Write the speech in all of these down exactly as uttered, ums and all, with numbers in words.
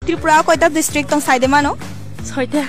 Tripura koita district tong saide mano? Soita.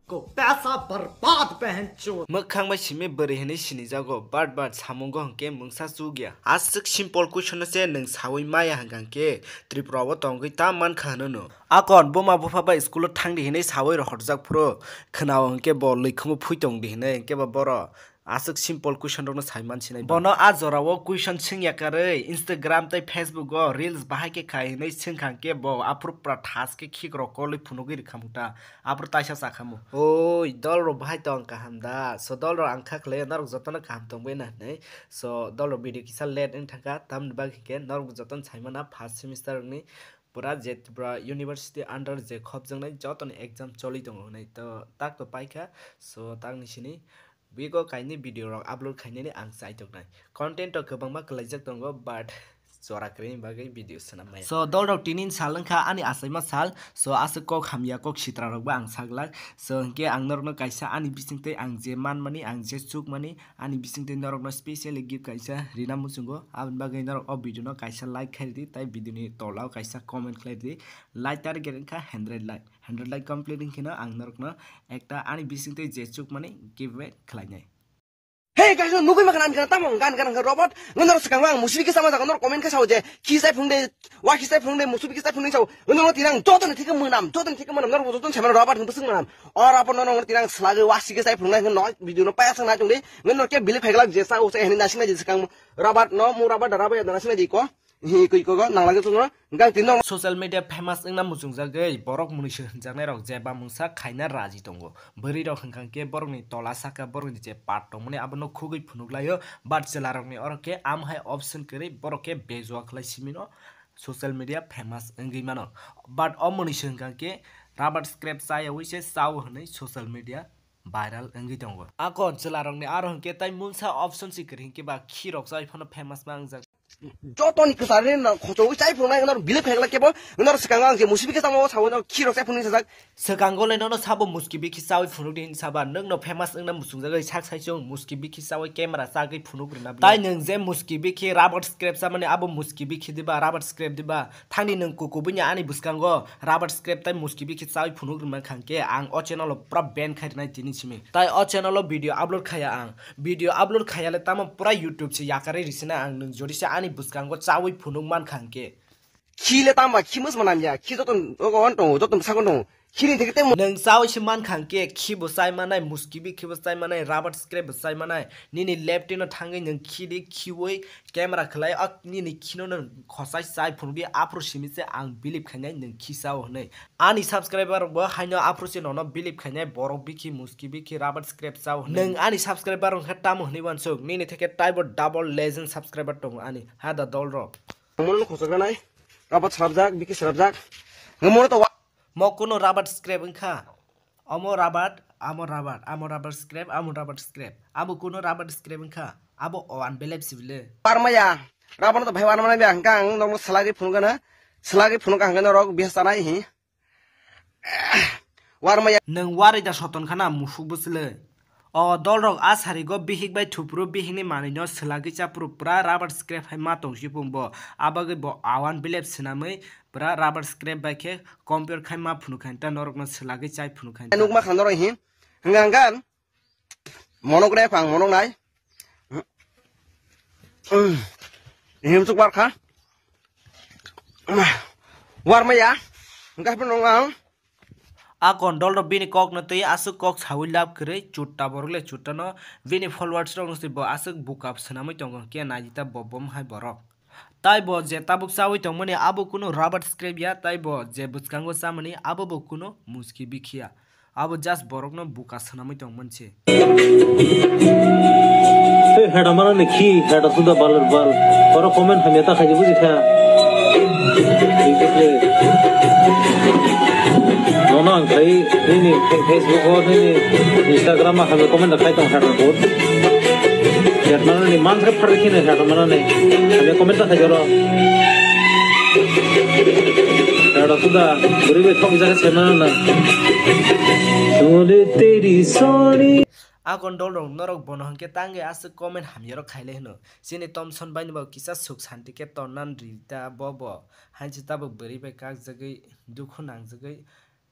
Ko paisa barbad behenchod. Mwkhang bai simi bwrwi hinwi sinijago, but, but samungo hwnkhe mungsa chukya. Aswk simple question no se nwng sawi maya hwnkha hwnkhe Tripura o tongwi ta mankha hwno no. Akon buma bupha bai school o thangdi hinwi sawi rohorjak phuru khwnao hwnkhe bo lwikhumu phui tongdi hinwi hwnkhe bo boro aswk simple question rokno sai mansinai. Bono a jorao question swngya karwi Instagram tei Facebook o reels bahai khe khai hinwi swngkha hwnkhe bo aphuru pura thas khe khikrok kolwi phunugwi rwkha mungta. Aphuru taisa sakhamu. Oi, dolrok bahai tong kaham da? So dolrok ang kha khlai norok jotono kaham tongbai na hinwi. So dolrok video kisa late wng thangkha, tamni bagwi khe norok jotono saimana first semester ni pura je Tripura University under je khopjaknai jotoni exam choli tongo hinwi. To tak to paikha, so takni sini bigo kaini video rok upload khainani ang chai tongnai. Content rok kwbangma kwlaijak tongo, but jora kwrwini bagwi video swnam maya. So dolrok tinin sal wngkha ani achaima sal, so aswk kok hamya kok sitra rokbo ang saglak. So hinkhe ang norokno kaisa ani bisingtwi ang je manmani, ang je chukmani, ani bisingtwi norokno specially gift kaisa rina muchungo, aboni bagwi norok o video no kaisa like khaidi, tai video ni tola o kaisa comment khlaidi. Like target wngkha hundred like, hundred like complete wngkheno ang norokno ekta ani bisingtwi je chukmani giveaway khlainai. Hey guys, no nugui makan ani kana tamong gan gan robot ngon norok swkang ang musri kisa ma jaga norok comment kasa je ki sai phung de wa ki sai phung de musri kisa phung de sao ngon norok tinang joto ni thik manam joto ni thik manam norok joto ni sama robot hung bwswk manam or apo norok tinang slagi wa si kisa phung nai no video no paya sang nai tong de ngon norok ke bili phaglak je sao se hini nasing na je swkang robot no mu robot da robot da nasing na je ko. Hi koi kogo nang lagi tuno gang tin dong. Social media famous wngna muchungjagwi borok munisa hwnjaknairok je bamungsa khaina raji tongo. Bwrwirok hwnkha khe borokni tola saka borokni je part tongmani abono khugwi phunuklaio, but chwlarokni oro khe amhai option kwrwi borok khe bejua khlai simino social media famous wngwi mano. But o munisa hwnkha khe rubber scrap chayawi se chao hwnwi social media viral wngwi tongo. Akon chwlarokni aro hwnkhe tai mungsa option si kwrwi hwnkhe ba khirok chai phano famous ma wngjak. Jotoni kwchari no khochogwi chai phunuknai, nor bile phekla kebo, nor swkango ang je musibi khe tamo sawi no khirok chai phunuknai sajak. Swkango le nono sabo muski bikhi chawi phunuk di hin saba, nwng no famous wngna muchungjagwi sak sai chwng muski bikhi chawi camera chagwi phunuk rwna bwle. Tai nwng je muski bikhi rubber scrap chamani abo muski bikhi diba, rubber scrap diba, thangni nwng kukubuini ani bwskango rubber scrap tai muski bikhi chawi phunuk rwna khangkhe ang o channel o pura ban khai rwnai tini simi. Tai o channel o video upload khaya ang. Video upload khayale tamo pura YouTube se yakarwi risina ang nwng jodi se ani bwskango chawi phunuk mankha hwnkhe. Khi le tamo ba khi mws manam ya, khi joto ogo on tongo, joto bwsako tongo. Khini theke temo. Nwng chawi se mankha hwnkhe khi bo chai manai, muskibi khi bo chai manai, rubber scrap bo chai manai. Nini left no thangwi nwng khi di khiwi camera khwlai o nini khino nwng khosai chai phunukdi aphuru simi se ang believe khainai nwng khi chao hwnwi. Ani subscriber rok bo haino aphuru se nono believe khainai borok bikhi muski bikhi rubber scrap chao hwnwi. Nwng ani subscriber rok khe tamo hwnwi wansuk? Nini theke taibo double legend subscriber tongo ani. Ha da dol rok. Mono khosok ranai. Rubber srapjak, bikhi srapjak. Mono to wa- Mo kuno rubber scrap wngkha. Omo rubber, amo rubber, amo rubber scrap, amo rubber scrap. Abo kuno rubber scrap wngkha. Abo o unbelievable. Parmaya. Rubber no to bhai warmana bia hwnkha ang nokno salagwi phunukgana. Salagwi phunukha hwnkhe norok bihar chanai hi. Warmaya. Nwng warwi da soton khana musuk bwswlwi. O dolrok a sarigo bihik bai thupru bihikni manwino swlagwi cha phuru pura rubber scrap hai ma tong sipung bo. Abagwi bo awan bilep swnamwi pura rubber scrap bai khe compare khai ma phunukha ta norokno swlagwi chai phunukha ta. Nukma kha norok hin. Hwnga hwngan. Monok rek ang monok nai. Him chuk bar kha. Warmaya. Hwnkhe phano ang. A kondol rok bini kok no twi aswk kok sawi lab kwrwi chutta borok le chutta no bini followers rok no se bo aswk buka swnamwi tongo hwnkhe naidi ta bo bom hai borok. Tai bo je tabuk chawi tongmani abo kuno rubber scrap ya, tai bo je bwskango chamani abo bo kuno muski bikhiya. Abo just borokno buka swnamwi tongmani se. Tei heta mana ni khi, heta suda baler bal. Oro comment hamya ta khaidi buji kha. Nono ang khai nini Facebook o, nini Instagram o hamya comment khai tong heta bot. Heta mana ni man khe phar khe ni heta mana ni. Hamya comment ta khai oro. Heta suda buri bai thok jaga se mana na. Tole teri soni. Akon dolrok norok bono hwnkhe tangwi aswk comment hamyarok khailai hwno. Chini Thomson baino bo kisa suk santi khe tonnan rita bobo. Hainse tabuk bwrwi bai kakjagwi dukhu nangjagwi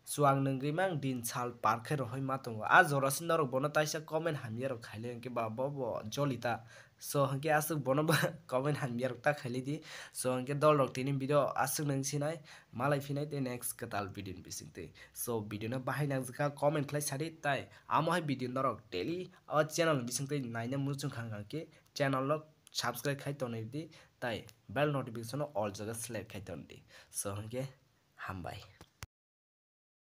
chuak nungwi mang din sal par khe rohoi ma tongo. A jorase norok bono taisa comment hamyarok khailai hwnkhe ba bobo jolita. So hwnkhe aswk bono bo comment hamyarok ta khailai di. So hwnkhe dolrok tini video aswk nung sinai malai phinai tei next kwtal video ni bisingtwi. So video no bahai nangjwkha comment khlai sadi tai amo hai video norok daily o channel ni bisingtwi naina muchung kha hwnkhe channel no subscribe khai tonwi di tai bell notification no all jaga select khai ton di. So hwnkhe hambai.